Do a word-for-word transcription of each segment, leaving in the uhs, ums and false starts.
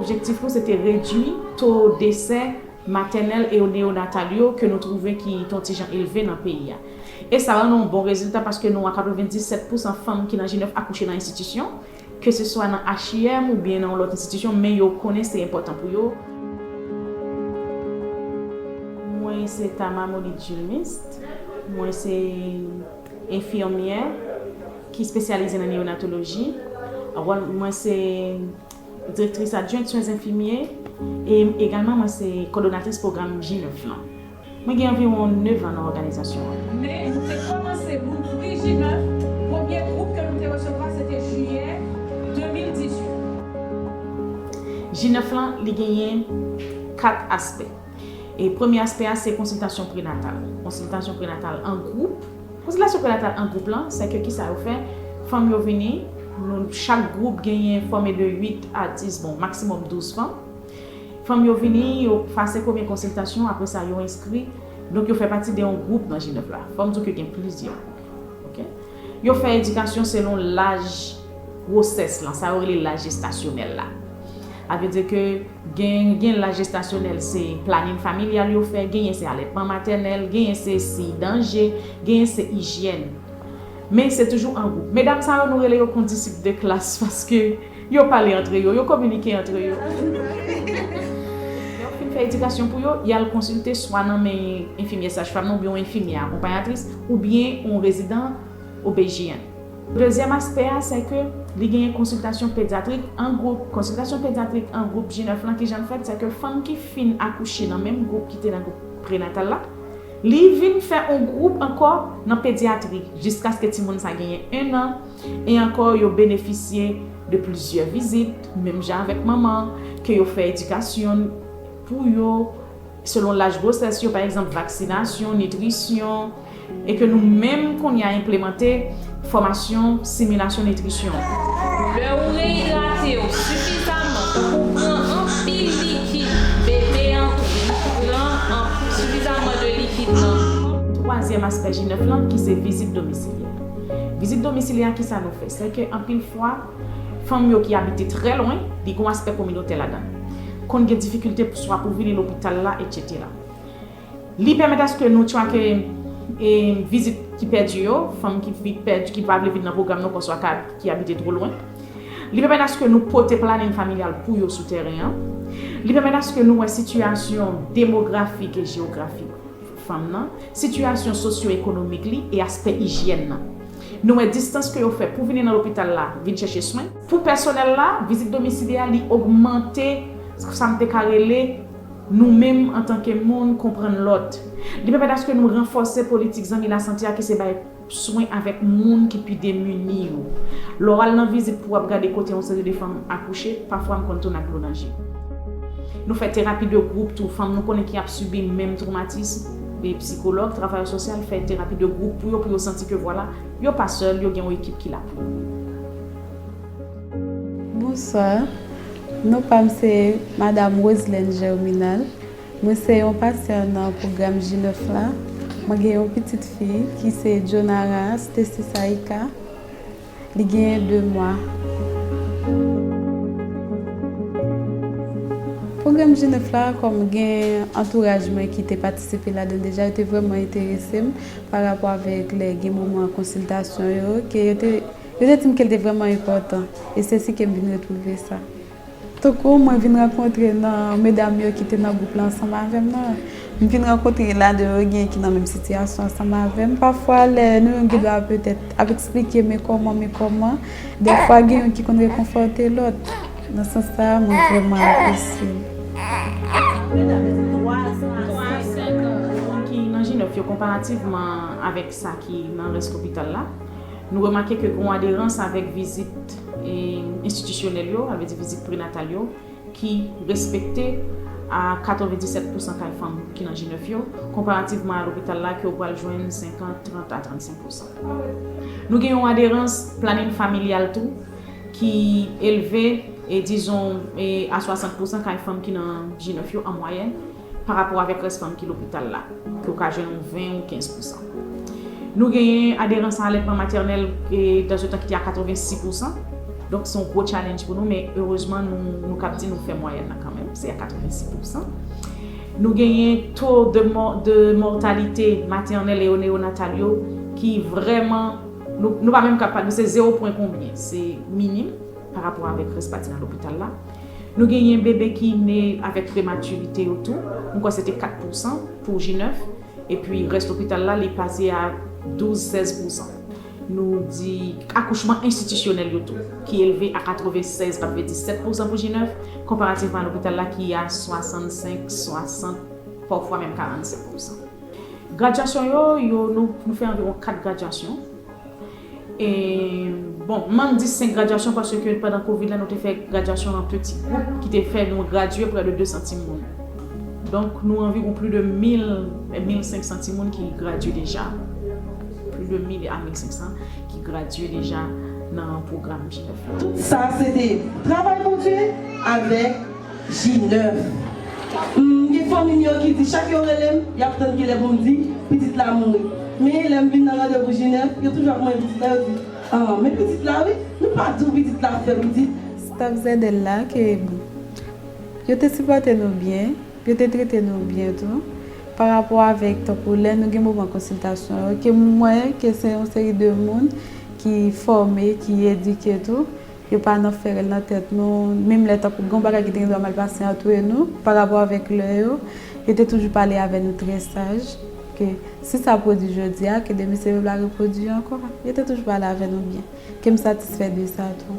Objektif nou se te redui to desè matènèl e neyonatal yo ke nou twouve ki t on ti jan elve nan peyi a. E sa rann yon bon rezilta paske nou a katrevenndisèt pousan fanm ki nan G nèf akouche nan enstitisyon, ke se swa nan H I M oubyen nan yon lòt enstitisyon, men yo konnen se enpòtan pou yo. Mwen se Tama Monique Julmist. Mwen se enfimyè ki espesyalize nan neyonatoloji. Wòl mwen se direktris adjwent swen enfimye e egalman mwen se kòdonatris pwogram G nèf lan. Mwen gen anviwon nèf an nan òganizasyon an. Men nou te kòmanse louvri G nèf, premye gwoup ke nou te resevwa se te jiyè de mil dizuit. G nèf lan, li genyen kat aspè. E premye aspè a se konsiltasyon prenatal. Konsiltasyon prenatal an gwoup. Konsiltasyon prenatal an gwoup lan, se ke kisa yo fè? Fanm yo vini, nou, chak gwoup genyen fòme de uit a dis, bon, maksimòm douz fanm. Fanm yo vini, yo pase premye konsiltasyon, apre sa yo enskri. Donk yo fè pati de yon gwoup nan G nèf la. Fò m di w ke gen plizyè gwoup. Oke? Yo fè edikasyon selon laj gwosès lan, sa yo rele laj jestasyonèl la. Sa vle di ke gen, gen laj jestasyonèl, se planin familyal yo fè, genyen se alètman matènèl, genyen se siy danje, genyen se ijyèn. Men se toujou an gwoup. Medam sa yo, nou rele yo kondisip de klas paske yo pale antre yo, yo kominike antre yo. Lè yo fin fè edikasyon pou yo, y al konsilte swa nan men enfimyè sajfanm nan oubyen yon enfimyè akonpanyatris oubyen yon rezidan O B G Y N. Dezyèm aspè a, se ke li genyen konsiltasyon pedyatrik an gwoup. Konsiltasyon pedyatrik an gwoup G nèf lan, kijan l fèt? Se ke fanm ki fin akouche nan menm gwoup ki te nan gwoup prenatal la, li vin fè yon gwoup ankò nan pedyatri, jiskaske timoun sa genyen en an, e ankò yo benefisye de plizyè vizit, menm jan avèk manman, ke yo fè edikasyon pou yo, selon laj gwosès yo, pa egzanp, vaksinasyon, nitrisyon, e ke nou menm kounye a enplemante fòmasyon similasyon nitrisyon. Lè ou reyidrate w sifizaman, tankou pran anpil likid, bebe an tou, li pran an, sifizaman de likid nan. Twazyèm aspè G nèf lan, ki se vizit domisilyè. Vizit domisilyè a, kisa nou fè? Se ke anpil fwa, fanm yo ki abite trè lwen, li gen yon aspè kominotè ladan l. Konn gen difikilte pou, swa pou vini lopital la, etsetera. Li pèmèt aske nou trake, e, vizit ki pèdi yo, fanm ki vi-, pèdi, ki pa vle vin nan pwogram nou, oswa ka, ki abite twò lwen. Li pèmèt aske nou pote planin familyal pou yo sou tèren an. Li pèmèt aske nou wè sitiyasyon demografik e jewografik fanm nan, sitiyasyon sosyo-ekonomik li e aspè ijyèn nan. Nou wè distans ke yo fè pou vini nan lopital la, vin chèche swen. Pou pèsonèl la, vizit domisilyè a, li ogmante sa m te ka rele nou menm antanke moun konprann lòt. Li pèmèt aske nou ranfòse politik zanmi lasante a ki se bay swen avèk moun ki pi demini yo. Lè w al nan vizit pou w ap gade kote yon seri de fanm akouche, pafwa m konn tounen ak dlo nan je. Nou fè terapi de gwoup tou, fanm nou konnen ki ap sibi menm twomatis, e psikològ, travayè sosyal fè terapi de gwoup pou yo, pou yo santi ke vwala, yo pa sèl, yo gen yon ekip ki la pou yo. Bonswa, non pa m se Madam Roselène Germinal. Mwen se yon pasyan nan pwogram G nèf la. Mwen gen yon pitit fi ki se Jonara Stacy Saïka. Li genyen de mwa. Pwogram G nèf la, kòm gen antouraj mwen ki te patisipe ladan l deja, yo te vrèman enterese m pa rapò avèk lè gen moman konsiltasyon yo, ke yo te, yo te di m ke l te vrèman enpòtan. E se si ke m vin retwouve sa. Tankou mwen vin rankontre nan medam yo ki te nan gwoup la ansanm avè m nan, m vin rankontre ladan yo gen ki nan menm sitiyasyon ansanm avè m. Pafwa, lè nou youn gen dwa petèt ap eksplike men kòman, men kòman, dèfwa gen youn ki konn rekonfòte lòt. Nan sans sa a, mwen vrèman apresye l. Ki nan G nèf yo, konparativman avèk sa ki nan rès lopital la, nou remake ke gen yon aderans avèk vizit, e, enstitisyonèl yo, sa vle di vizit prenatal yo, ki respekte a katrevenndisèt pousan kay fanm ki nan G nèf yo, konparativman a lopital la ke w pral jwenn senkant, trant a trannsenk pousan. Nou gen yon aderans planin familyal tou ki elve, e dizon, e a swasant pousan kay fanm ki nan G nèf yo an mwayèn, pa rapò avèk rès fanm ki lopital la, ke w ka jwenn yon ven ou kenz pousan. Nou genyen aderans a alètman matènèl, e, dan se tan ki te a katrevensis pousan. Donk, se yon gwo challenge pou nou, men erezman, nou, nou kab di nou fè mwayèn nan kanmenm, se a katrevensis pousan. Nou genyen to de, mò, de mòtalite matènèl e neyonatal yo ki vrèman, nou, nou pa menm kab pale, se zewo pwen konbyen, se minim pa rapò avèk rès pati nan lopital la. Nou genyen bebe ki ne avèk prematirite yo tou, m kwè se te kat pousan pou G nèf, epi rès lopital la, li pase a douz, sèz pousan. Nou di akouchman enstitisyonèl yo tou, ki elve a katrevennsèz, katrevenndisèt pousan pou G nèf, konparativman a lopital la ki a swasannsenk, swasant, pafwa menm karannsenk pousan. Gradyasyon yo, yo nou, nou fè anviwon kat gradyasyon. E, bon, m ann di senk gradyasyon paske pandan Covid la, nou te fè gradyasyon an peti gwoup ki te fè nou gradye prè de de san timoun. Donk, nou anviwon plis de mil, mil senk san timoun ki gradye deja. Plis de mil a mil senk san ki gradye deja nan pwogram G nèf la. Tout sa, se te travay Bondye avèk G nèf. M gen fanmi m yo ki di, chak yo rele m, y ap tann kilè pou m di, pitit la mouri. Men lè m vin nan randevou G nèf, yo toujou ap mande pitit la, yo di, ah, men pitit la wi, nou pa di w pitit la fè pitit. Staff Z L la, ke bon, yo te sipòte nou byen, yo te trete nou byen tou. Pa rapò avèk tankou lè nou gen moman konsiltasyon yo, ke m wè ke se yon seri de moun ki fòme, ki edike tou. Yo pa nan fè rèl nan tèt nou, menm lè tankou gen yon bagay ki te gen dwa mal pase antre nou, pa rapò avèk lè yo, yo te toujou pale avè nou trè saj, ke si sa pwodui jodi a, ke demen se yo la repwodui ankò. Yo te toujou pale avè nou byen, ke m satisfè de sa tou.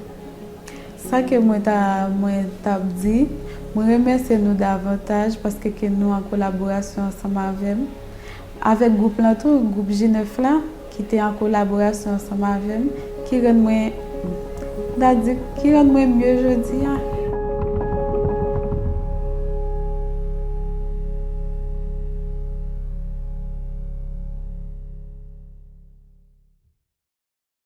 Sa ke mwen ta, mwen t ap di, mwen remèsye nou davantaj paske ke nou an kolaborasyon ansanm avè m. Avèk gwoup lan tou, gwoup G nèf la, ki te an kolaborasyon ansanm avè m, ki rann mwen, m ta di, ki rann mwen mye jodi a.